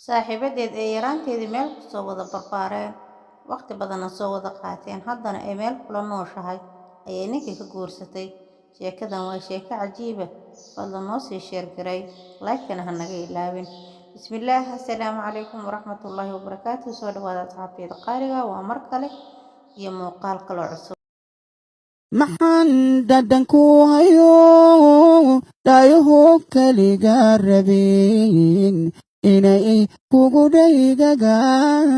Saaxiibadeed ee yaraanteedii meel ku soo wada barbaareen, waqti badanna soo wada qaateen, haddana ay meel kula nooshahay ayay ninkii ka guursatay. Sheekadan waa sheeko cajiiba, fadlan noo sii share garay, like-kana ha naga ilaawin. Bismillaah, assalaamu calaykum waraxmatullaahi wabarakaatu. Soo dhawaada asxaabteyda qaaliga, waa mar kale iyo muuqaal kaloo cusub. Maxaan dhadhanku hayo dhaayuhu keliga rabin inay kugu dhaygagaan?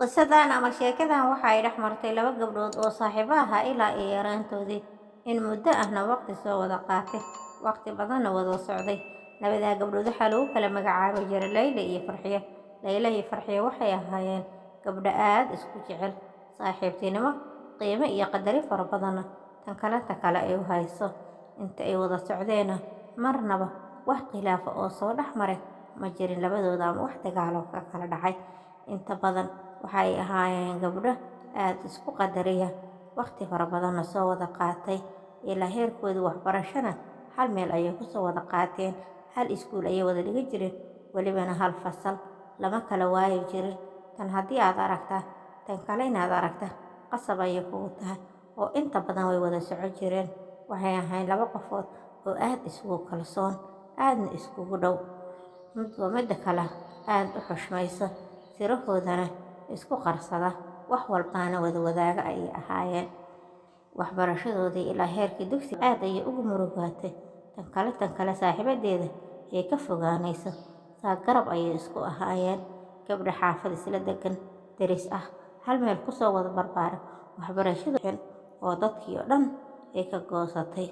Qisadan ama sheekadan waxa ay dhex martay laba gabdhood oo saaxiibo ahaa ilaa iyo yaraantoodii, in muddo ahna waqti soo wada qaatay, waqti badanna wada socday. Labadaa gabdhood waxaa lagu kala magacaabi jiray Layla iyo Farxiyo. Layla iyo Farxiyo waxay ahaayeen gabdho aad isku jecel, saaxiibtinimo, qiimo iyo qadari fara badanna tan kale ta kale ay u hayso. Inta ay wada socdeenna marnaba wax khilaafa oo soo dhex maray ma jirin labadooda ama wax dagaalo ka kala dhacay. Inta badan waxa ay ahaayeen gabdho aad isku qadariya, waqti fara badanna soo wada qaatay, ilaa heerkoodii waxbarashana hal meel ayay kusoo wada qaateen, hal iskuul ayay wada dhigan jireen, welibana hal fasal lama kala waayi jirin. Tan haddii aad aragtaa, tan kale inaad aragta qasab ayay kugu tahay, oo inta badan way wada socon jireen. Waxay ahayn laba qofood oo aad isugu kalsoon, aadna iskugu dhow, midba midda kale aad u xushmaysa, sirahoodana isku qarsada, wax walbaana wada wadaaga ayay ahaayeen. Waxbarashadoodii ilaa heerkii dugsiga aad ayay ugu murugaatay tan kale saaxiibadeeda ee ka fogaanaysa. Saa garab ayay isku ahaayeen, gabdha xaafad isla degan, deris ah, hal meel kusoo wada barbaaray, waxbarashada oo dadkii oo dhan ay ka goosatay.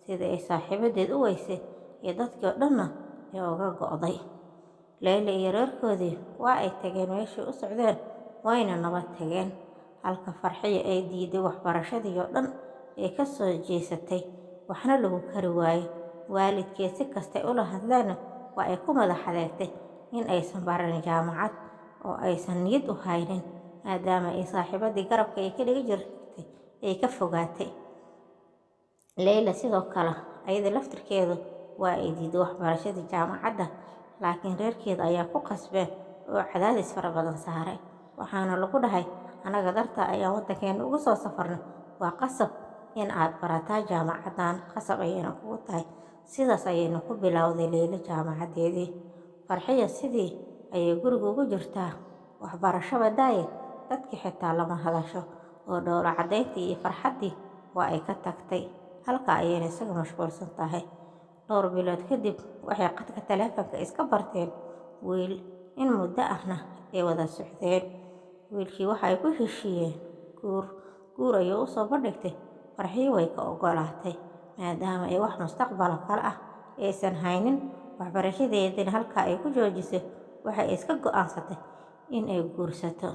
Sida ay saaxiibadeed u weysay iyo dadkii oo dhanna ay uga go'day. Leyla iyo reerkoodii waa ay tageen meeshii u socdeen, wayna nabad tageen, halka Farxiyo ay diiday waxbarashadii oo dhan, ay ka soo jeesatay, waxna lagu kari waayey. Waalidkeed si kastay ula hadleenna waa ay ku madax adeegtay in aysan baran jaamacad oo aysan niyad u haynin, maadaama ay saaxiibadii garabka ay ka dhigi jirtay ay ka fogaatay. Leyla sidoo kale ayada laftirkeedu waa ay diiday waxbarashadii jaamacadda, laakiin reerkeeda ayaa ku qasbeen oo cadaadis fara badan saaray. Waxaana lagu dhahay, "Anaga dartaa ayaan waddankeena uga soo safarnay, waa qasab in aad barataa jaamacaddan, qasab ayayna kugu tahay." Sidaas ayayna ku bilowday Leyla jaamacaddeedii. Farxiya sidii ayay guriga ugu jirtaa, waxbarashaba daaye, dadkii xitaa lama hadasho, oo dhoola caddayntii iyo farxaddii waa ay ka tagtay, halka ayayna isaga mashquulsan tahay. Dhowr bilood kadib waxay qadka taleefanka iska barteen wiil, in muddo ahna ay wada socdeen. Wiilkii waxa ay ku heshiiyeen guur. Guur ayuu usoo bandhigtay. Farxiyo way ka ogolaatay, maadaama ay wax mustaqbal kale ah aysan haynin, waxbarashadeedina halkaa ay ku joojisay. Waxay iska go'aansatay in ay guursato.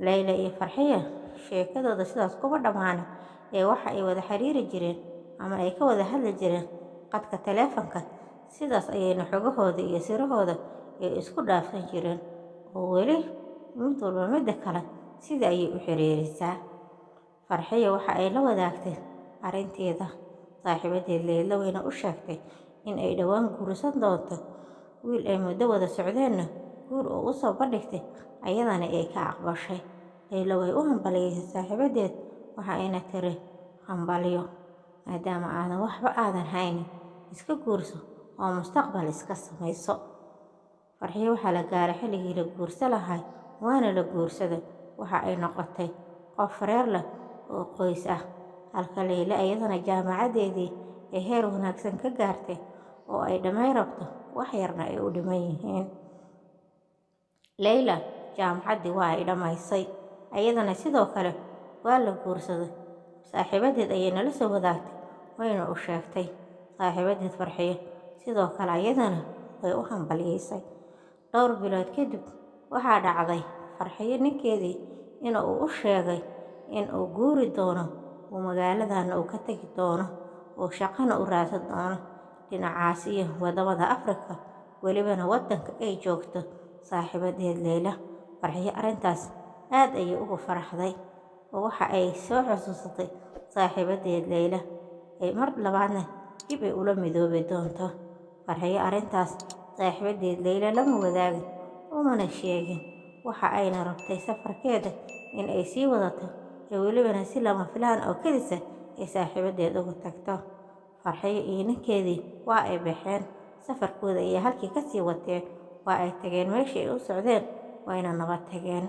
Leyla iyo Farxiya sheekadooda sidaas kuma dhammaanin, ee waxa ay wada xiriiri jireen ama ay ka wada hadli jireen qadka taleefanka. Sidaas ayayna xogahooda iyo sirahooda ay isku dhaafsan jireen, oo weli mid walba midda kale sidii ayay u xiriirisaa. Farxiya waxa ay la wadaagtay arrinteeda saaxiibadeed Leyla, wayna u sheegtay in ay dhowaan guursan doonto. Wiil ay muddo wada socdeenna guur oo u soo bandhigtay, ayadana ay ka aqbashay. Leyla way u hambalyeysay saaxiibadeed, waxa ayna tiri, "Hambalyo, maadaama aadan waxba aadan haynin, iska guurso oo mustaqbal iska samayso." Farxiyo waxaa la gaaray xilligii la guursan lahaa, waana la guursaday. Waxa ay noqotay qof reer leh oo qoys ah, halka Leyla iyadana jaamacadeedii ay heer wanaagsan ka gaartay oo ay dhammayn rabto, wax yarna ay u dhiman yihiin. Leyla jaamacaddii waa ay dhammaysay, ayadana sidoo kale waa la guursaday. Saaxiibadeed ayay nala soo wadaagtay, wayna u sheegtay. Saaxiibadeed Farxiyo sidoo kale ayadana way u hambalyeysay. Dhowr bilood kadib waxaa dhacday Farxiyo ninkeedii in uu u sheegay in uu guuri doono, uu magaaladana uu ka tagi doono, oo shaqana u raadsan doono dhinacaas iyo wadamada Afrika, welibana wadanka ay joogto saaxiibadeed Leyla. Farxiyo arrintaas aad ayay ugu faraxday, oo waxa ay soo xusuusatay saaxiibadeed Leyla ay mar labaadna dib ay ula midoobi doonto. Farxiyo arrintaas Saaxiibadeed Leyla lama wadaagin, umana sheegin. Waxa ayna rabtay safarkeeda in ay sii wadato, ee welibana si lama filaan oo kedis ah ay saaxiibadeed uga tagto. Farxiyo iyo ninkeedii waa ay baxeen, safarkooda ayay halkii ka sii wateen. Waa ay tageen meeshii ay u socdeen, wayna nabad tageen.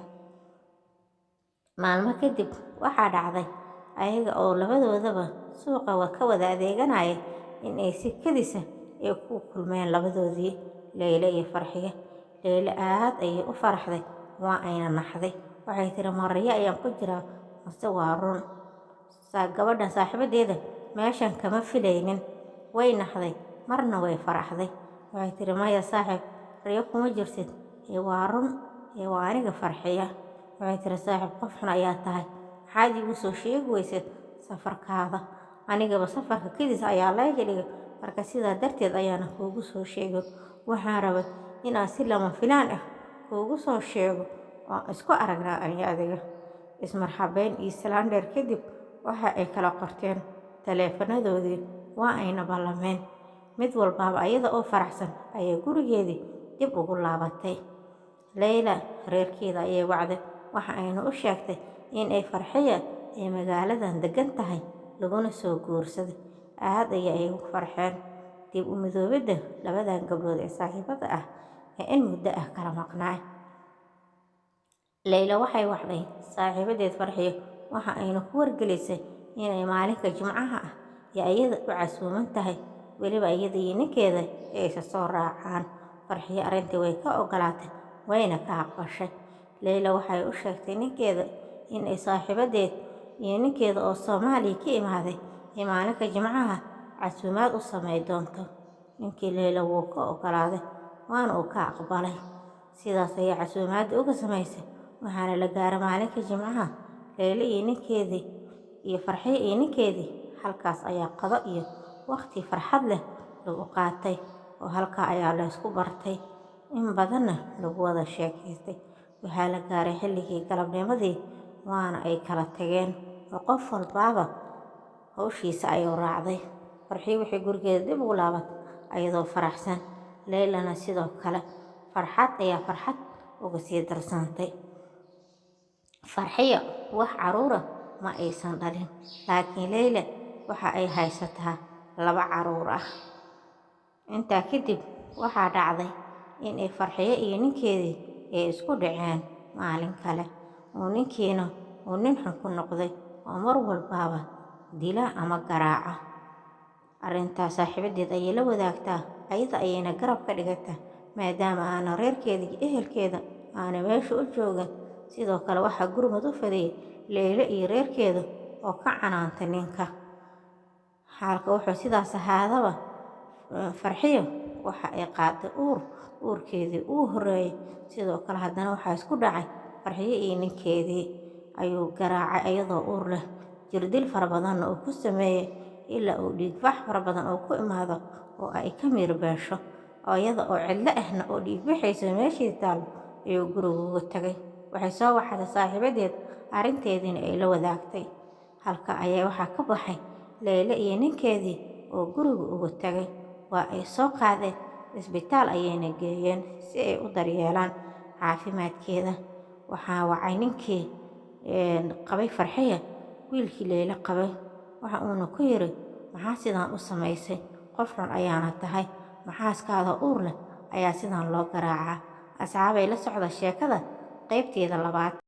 Maalmo kadib waxaa dhacday ayaga oo labadoodaba suuqa ka wada adeeganaya in ay si kedis ah ay ku kulmeen labadoodii, Leyla iyo Farxiyo. Leyla aad ayay u faraxday, waa ayna naxday. Waxay tiri, "Mariyo ayaan ku jiraa mase waa run? Gabadhan saaxiibadeeda meeshan kama filaynin." Way naxday, marna way faraxday. Waxay tiri, "Maya saaxiib, riyo kuma jirtid, ee waa run, ee waa aniga Farxiya." Waxay tiri, "Saaxiib, qof xun ayaa tahay. Maxaad iigu soo sheegi weysay safarkaada? Anigaba safarka kedis ayaa layga dhigay, marka sidaa darteed ayaana kuugu soo sheegin. Waxaan rabay inaan si lama filaan ah kuugu soo sheego oo isku aragnaa aniga adiga." Ismarxabeyn iyo salaan dheer kadib waxa ay kala qorteen taleefanadoodii, waa ayna ballameen. Mid walbaaba ayada oo faraxsan ayay gurigeedii dib ugu laabatay. Leyla reerkeeda ayay wacday, waxa ayna u sheegtay in ay Farxiya ay magaaladan degan tahay, laguna soo guursaday. Aad ayay ugu farxeen dib u midoobidda labadan gabdhood ee saaxiibada ah ee in muddo ah kala maqnaay. Leyla waxay wacday saaxiibadeed Farxiyo, waxa ayna ku wargelisay inay maalinka Jimcaha ah ee ayada u casuuman tahay, weliba iyada iyo ninkeeda ay isa soo raacaan. Farxiyo arrintii way ka ogolaatay, wayna ka aqbashay. Leyla waxay u sheegtay ninkeeda in ay saaxiibadeed iyo ninkeeda oo Soomaaliya ka imaaday ay maalinka Jimcaha casuumaad u samey doonto. Ninkii Leyla wuu ka ogolaaday, waana uu ka aqbalay. Sidaas ayay casuumaadda uga samaysay, waxaana la gaaray maalinka Jimcaha. Leyla iyo ninkeedii iyo Farxiyo iyo ninkeedii halkaas ayaa qado iyo waqti farxad leh lagu qaatay, oo halkaa ayaa la isku bartay, in badanna lagu wada sheekaystay. Waxaa la gaaray xilligii galabnimadii, waana ay kala tageen oo qof walbaaba hawshiisa ayuu raacday. Farxiyo waxay gurigeeda dib ugu laabatay ayadoo faraxsan. Leylana sidoo kale farxad ayaa farxad uga sii darsantay. Farxiyo wax caruura ma aysan dhalin, laakiin Leyla waxa ay haysataa 2 caruur ah. Intaa kadib waxaa dhacday in ay Farxiyo iyo ninkeedii ay isku dhaceen maalin kale, oo ninkiina uu nin xun ku noqday oo mar walbaaba dila ama garaaca. Arrintaas saaxiibadeed ayay la wadaagtaa, ayada ayayna garab ka dhigataa, maadaama aana reerkeeda iyo ehelkeeda aana meesha u joogin. Sidoo kale waxaa gurmad u fadhiyay Leyla iyo reerkeeda oo ka canaantay ninka. Xaalka wuxuu sidaas ahaadaba, Farxiyo waxa ay qaaday uur, uurkeedii uu horreeyay. Sidoo kale haddana waxaa isku dhacay Farxiyo iyo ninkeedii, ayuu garaacay ayadoo uur leh, jirdil fara badanna uu ku sameeyay ilaa uu dhiigbax fara badan oo ku imaado oo ay ka miir beesho. Iyada oo cidlo ahna oo dhiig baxayso meeshii taal ayuu guriga uga tagay. Waxay soo waxday saaxiibadeed, arrinteediina ay la wadaagtay. Halka ayaa waxaa ka baxay Leyla iyo ninkeedii oo guriga uga tagay. Waa ay soo qaadeen, isbitaal ayayna geeyeen si ay u daryeelaan caafimaadkeeda. Waxaa wacay ninkii qabay Farxiya, wiilkii Leyla qabay. Waxa uuna ku yiri, "Maxaa sidaan u samaysay? Qof xun ayaana tahay. Maxaaskaada uur leh ayaa sidaan loo garaacaa?" Asxaabay, la socda sheekada qaybteeda labaad.